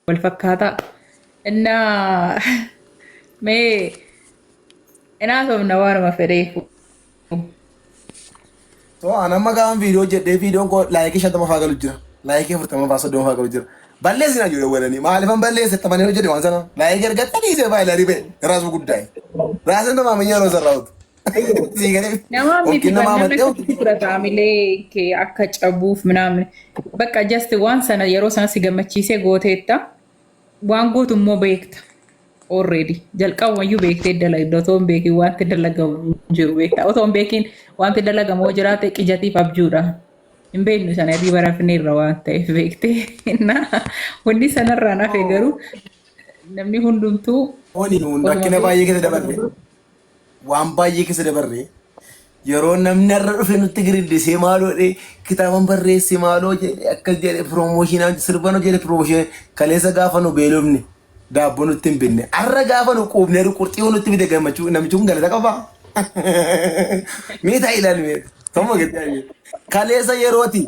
Wal fakkaataa. Innaa mee inaa sobna waanuma fedheefu. So an amma gaafan viidiyoo hojjedhee viidiyoon koo laayikii 50 faa galu jira. Laayikii 40 faa 30 faa galu jira. Balleessi na jiru walanii maalifan balleesse tamanii hojjedhe waan sana laayikii argatta dhiisee faayilaarii ba'e raasuu guddaa'e. Raasuun namaa minya yeroo sarraa'utu. Sii galee Namaa miti yookiin namaa namni maddee akkasitti fudhata amilee kee akka cabuuf minaamin. Bakka just waan sana yeroo sana si gammachiisee gooteetta. Waan gootu immoo beekta. Already jalqabumayyuu beektee dalagda otoo hin beekin wanti dalagamu hin jiru beekta. Otoo hin beekin wanti dalagamu yoo jiraate qijatiif abjuudha. Hin beeknu sana irrii rafneerra waan ta'eef beektee. Wanni sanarraan hafe garuu namni hundumtuu Oni nuun osuma rakkina baay'ee keessa dabarre. Waan baay'ee keessa dabarre. Yeroo namni har'a dhufe nutti giriddisee maaloo jedhee kitaaban barreesse maaloo jedhee akkas jedhee piroomooshinaa sirban jedhee piroomooshinaa kaleessa gaafa nu beelofne daabboo nutti hin binne har'a gaafa nu quufne qurxii nutti bite gammachuu namichi kun galata qaba. Mee taa'ii ilaali mee tomma gadi taa'ii. Kaleessa yerooti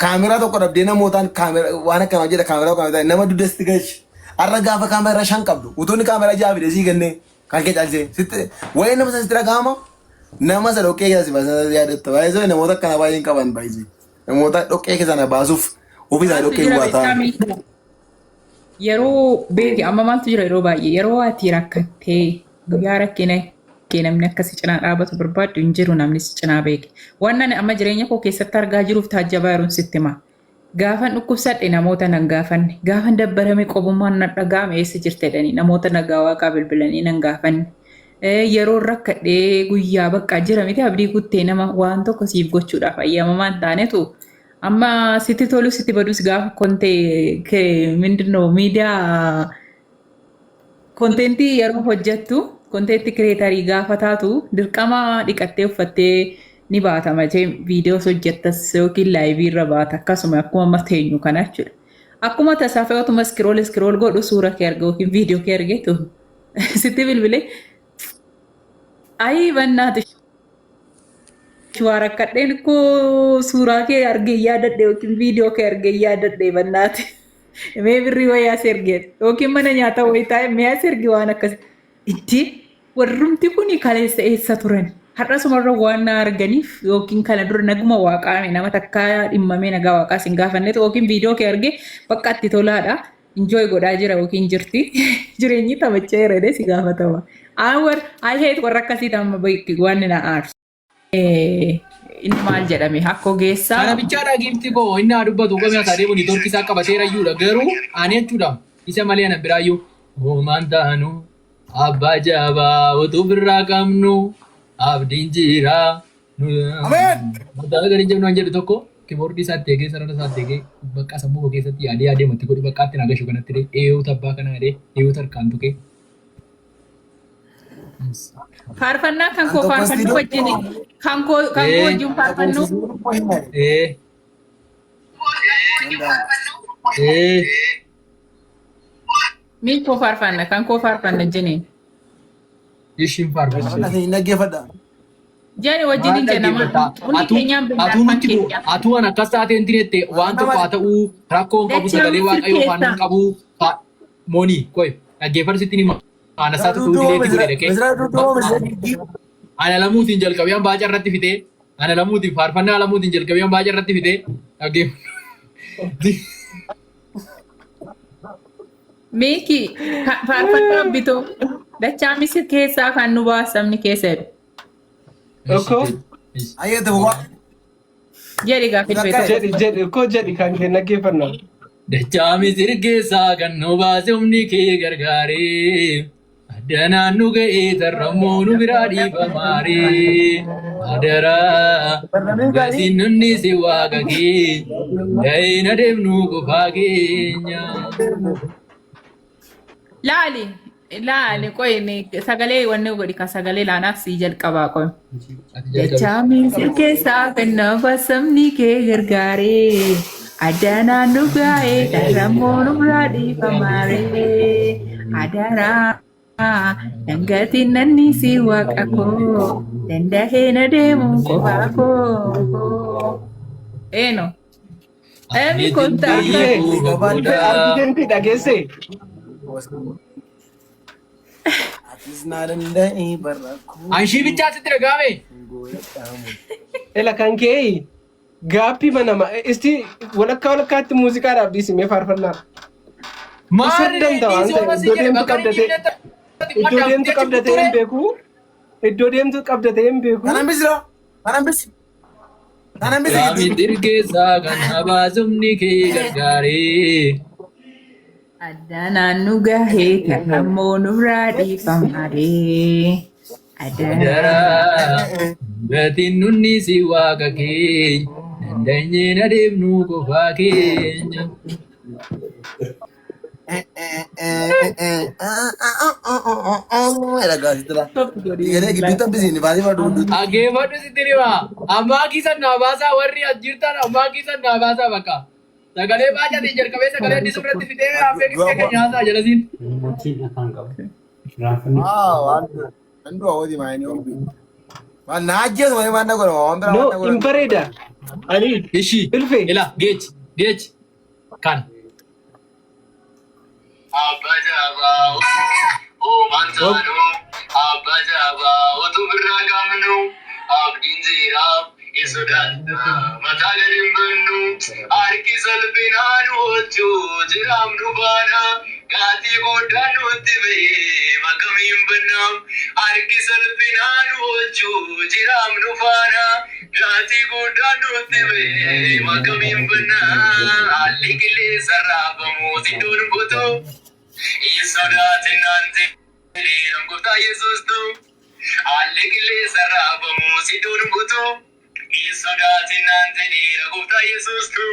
kaameraa tokko dhabdee namootaan kaameraa waan akkanaa jedha kaameraa tokko nama dugdasti galchi. Har'a gaafa kaameraa shan qabdu utuu inni kaameraa ja'a fide sii kennee kan kee caalchee sitti wayii nama sana sitti dhaga'ama nama isa dhoqqee keessa si baasan yaadatta baay'isee namoota akkana baay'een qaban baay'isee namoota dhoqqee keessa na baasuuf ofii isaanii Maaltu dhoqqee jira duwwaa beektaa ta'an. miidhaa? Yeroo beeki amma maaltu jira yeroo baay'ee yeroo ati rakkattee guyyaa rakkina kee namni akka si cinaa dhaabatu barbaaddu hin jiru namni si cinaa beeke. Waan ani amma jireenya koo keessatti argaa jiruuf taajjabaa jiruun sitti hima. Gaafan dhukkubsadhe namoota nan gaafanne. Gaafan dabbarame qobummaan na dhaga'ame eessa jirta jedhanii namoota nagaa waaqaa bilbilanii nan gaafanne. Yeroo rakkadhee guyyaa bakka jira miti abdii kuttee nama waan tokko siif gochuudhaaf ayyamamaa hin taanetu amma sitti tolus sitti badus gaafa kontee mindinoo miidiyaa Kontentii yeroo hojjettu, kontentii kireetarii gaafa taatu dirqama dhiqattee uffattee ni baata malee viidiyoos hojjettas yookiin laayivii irra baata akkasuma akkuma amma teenyu kana jechuudha. Akkuma tasaa fe'atuma iskirool iskirool godhu suura kee arga yookiin viidiyoo kee argeetu sitti bilbilee ayii bannaati waa rakkadheen koo suuraa kee argee yaadadhe yookiin viidiyoo kee argee yaadadhe bannaati. Mee birrii wayii as ergee yookiin mana nyaataa wayii taa'e mee as ergi waan akkas itti warrumti kuni kaleessa eessa turan har'asumarra waan na arganiif yookiin kana dura naguma waaqaame nama takkaa dhimmamee nagaa waaqaa sin gaafannetu yookiin viidiyoo kee argee bakka itti tolaadha enjoy godhaa jira yookiin jirti jireenyi taphachaa jira jedhee si gaafatama. I I hate warra akkasii ta'an waan na aarsu. Inni maal jedhame akka ogeessaa. Kana bichaadha giifti koo inni haa dubbatu qomee isaa deemu niitoorkii isaa qabateera iyyuudha garuu ani jechuudha isa malee ana biraayyuu homaan taanu abbaa jabaa utuu birraa qabnu abdiin jira. Ameen! Mataa gadi jabnu an jedhu tokko kiboordii isaatti eegee sarara isaatti eegee bakka sammuu koo keessatti yaadee yaadee matti godhi bakka itti nagashu kanatti eeyyoota abbaa kana jedhee eeyyoota harkaan tuqee. Faarfannaa kan koo faarfannu wajjin kan koo wajjin faarfannu. Ee. Ee. Min koo faarfanna kan koo faarfanna jeniin. Ishiin faarfanna. Hin dhaggeeffadha. Jeni wajjin hin jenna hundi Atuu keenyaan atuu billaan nutti keenya. atuu an akkas taatee hin tinette waan tokko haa ta'uu rakkoon qabu Dachaan sagalee waaqayyoo afaan hin sirkeessa. qabu moonii qoy dhaggeeffadhu sitti hima ana isaatu dileetii godhe dhaqee ana lamuutiin jalqabee an baaca irratti fitee ana lamuutiin faarfannaa lamuutiin jalqabee an baaca irratti fitee dhaggeeffadhu. Miiki faarfannaa bitoo dachaa misir keessaa kan nu baasamni keessa jedhu. Tokko Ayyee ta'u Jedhi gaaffii Lakka tokko. jedhi jedhi koo jedhi kan kee dhaggeeffanna. Dachaa misir keessaa kan nu baase humni kee gargaaree addanaan nu ga'ee tarrammoo nu biraa dhiifamaaree adaraa gatiin nunni si waaqa kee ga'een adeemnu qofaa keenya. Laali laali qoy sagalee wanni godhi ka sagalee laanaaf sii jalqabaa qoy. Ati jalqabi. Dachaa misir keessaa kan nu baasamni kee gargaaree addanaan nu ga'ee tarrammoo nu biraa dhiifamaaree adaraa Dhangatiin nanni si waaqa koo dandahee na deemu qofaa koo. Eeno. Emi kottaa. Ilfee argiteenti dhageesse. Atis naa danda'e barra koo. Anshii bichaa sitti dhaga'ame. Ela kan kee gaappii banama. Isti walakkaa walakkaatti muuziqaadhaaf dhiisimee faarfannaa. Maarree Danda'a waan dhiisii ta'eef oma si iddoo jedhe deemtu bakka inni qabdatee iddoo deemtu qabdatee hin beeku. Iddoo deemtu qabdatee hin beeku. Kanan bisira. Kanan bisi. Kanan bisi. Raamitir keessaa kan habaasumni kee gargaaree. Addanaan nu gahee kan ammoo nurraa dhiifamaaree. Addanaan. Adaraa gatiin nunni si waaqa keenya dandeenyeen adeemnu qofaa keenya. Dhaggeeffadhu sitti hima. Ammaa kiisan naa baasaa warri as jirtan ammaa kiisan naa baasaa bakka. Sagalee baacaatiin jalqabee sagalee addisuu irratti fidee hafee qixxee keenya haasaa jalasiin. Mootiin afaan qabu. Raafamni. No, hin bareeda. Ani Ishi ilfee. ila geech geech kan. Abbaa jaabaa uumaan taanuu abbaa jaabaa utuu birraa qabnu abdiin jiraa hin sodaanna mataa gadi hin bannu harki salphinaa nu oolchuu jiraam nu baana gaatii guddaan nutti ba'ee makamiin banna harki salphinaa nu oolchuu jiraam nu faana gaatii guddaan nutti ba'ee makamiin banna haalli qilleensa raafamu siddoon guutuu. Hin sodaatinaan jedhee gooftaa Yesuustu haalli qilleensa raafamu siddoon guutuu. Hin sodaatinaan jedhee gooftaa Yesuustu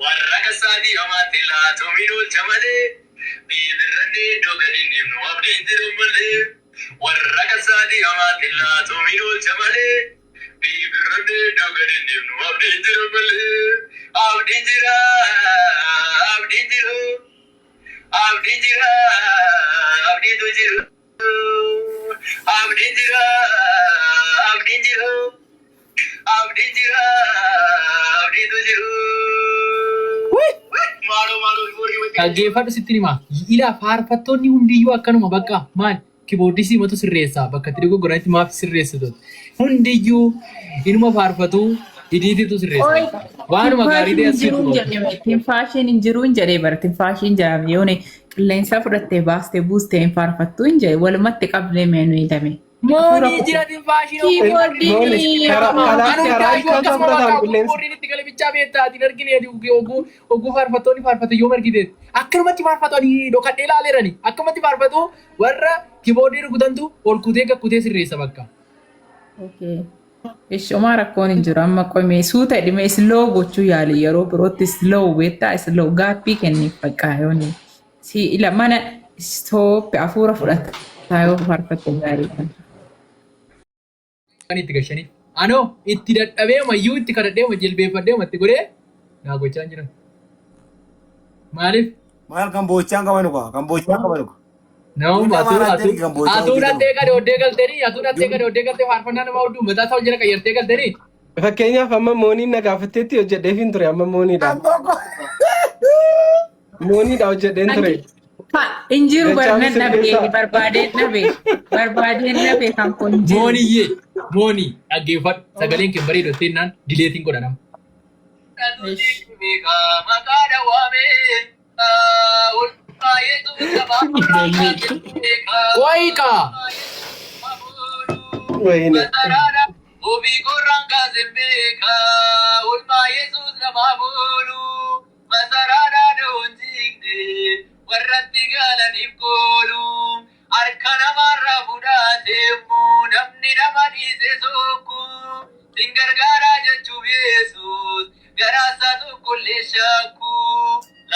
warra kasaatii hamaatti laatu min oolcha malee. Bibirranne iddoo gadi hin himnu abdiin jiru malee. Warra kasaatii hamaatti laatu min oolcha malee. Bibirranne iddoo gadi hin himnu abdiin jiru malee. Abdiin jira abdiin jiru. Abdiin jira, abdiitu jiru. Abdiin jira, abdiin jiru. Abdiin jira, abdiitu jiru. Maaloo maaloo warri wajjin. Dhaggeeffadhu sitti hima. Ilaa faarfattoonni hundiyyuu akkanuma bakka maal kiboordii siimatu sirreessa bakka itti dogoggoranitti maaf sirreessitu. Hundiyyuu inuma faarfatu idiititu sirreessa. Waanuma gaarii ta'e as Tinfaashiin hin jiruun jedhee tinfaashiin hin jiruun jedhee bara tinfaashiin jedhame yoone qilleensa fudhattee baastee buustee hin faarfattu hin jedhe walumatti qabnee meenuu hidhame. Moonii jira tinfaashiin. Kiiboordiin Karaatti karaa hiikaa fudhataan qilleensa. Kiiboordiin itti gale bichaa beektaa ati argine oguu faarfattoonni faarfatu yoo argite akkanumatti faarfatu ani dhokadhee ilaaleerani akkanumatti faarfatu warra kiiboordii rukutantu ol kutee gakkutee sirreessa bakka. Ishumaa rakkoon hin jiru amma qomee suuta dhimee slow gochuu yaali yeroo birootti slow beektaa slow gaappii kenniif bakka yooni si ila mana stop hafuura fudhata yoo faarfatte gaarii kan. Kan itti gashaniif. Anoo itti dadhabee mayyuu itti kadhadhee ma jilbeeffadhee ma itti godhee naa gochaa hin jiran. Maaliif? Maal kan boochaan qaban kwa kan boochaan qaban kwa. Nama atuu atuu Kan boochaa atuu hojjetamu. dhattee gadi oddee galtanii atuu dhattee gadi oddee galtee faarfannaa nama hodhu mataa isaa jala qayyartee galtanii. Fakkeenyaaf amma mooniin na gaafatteetti hojjedheef hin ture amma mooniidha. Mooniidha hojjedheen ture. Hin jiru Dachaa barnan sirreessaa. dhabee barbaadeen dhabee barbaadeen dhabee kan kun hin jiru. Mooniyyee moonii dhaggeeffadhu sagaleen kee bareedu jettee dileetiin godha nama. Ish. Wayiqa! Wayine. Obii gorraan kaaseen beekaa oolmaa Yesuus namaaf oolu masaraadhaa dha'uun jigne warratti galaniif koolu harka namaarraa fudhateemmu namni nama dhiise sokku sin gargaaraa jechuuf Yesuus garaasaa tokkollee shakku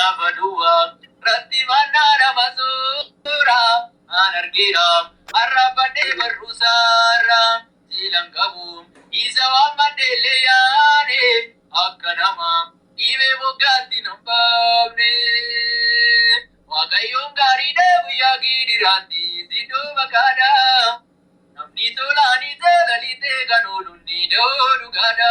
lafa duwwaa ratti mannaa nama soora an argeera arraabadhee barruusaarra jiilan qabu isa waan maddeellee yaade akka nama dhibee moggaatti nan baafne. Waaqayyoon gaariidha guyyaa giidiraatti siddoo makaadha. Namni tolaanii jaalalitee kan oolu ni da'oo dhugaadha.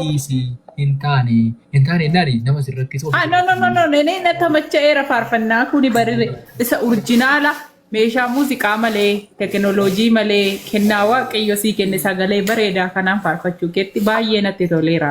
Dhiisi hin taane hin taane naani nama si rakkisu. Ah, no, no, no, no, nene na tamacha'eera faarfannaa kuni barire isa urjinaala meeshaa muuziqaa malee tekinooloojii malee kennaa waaqayyo sii kenne sagalee bareedaa kanaan faarfachuu keetti baay'ee natti toleera.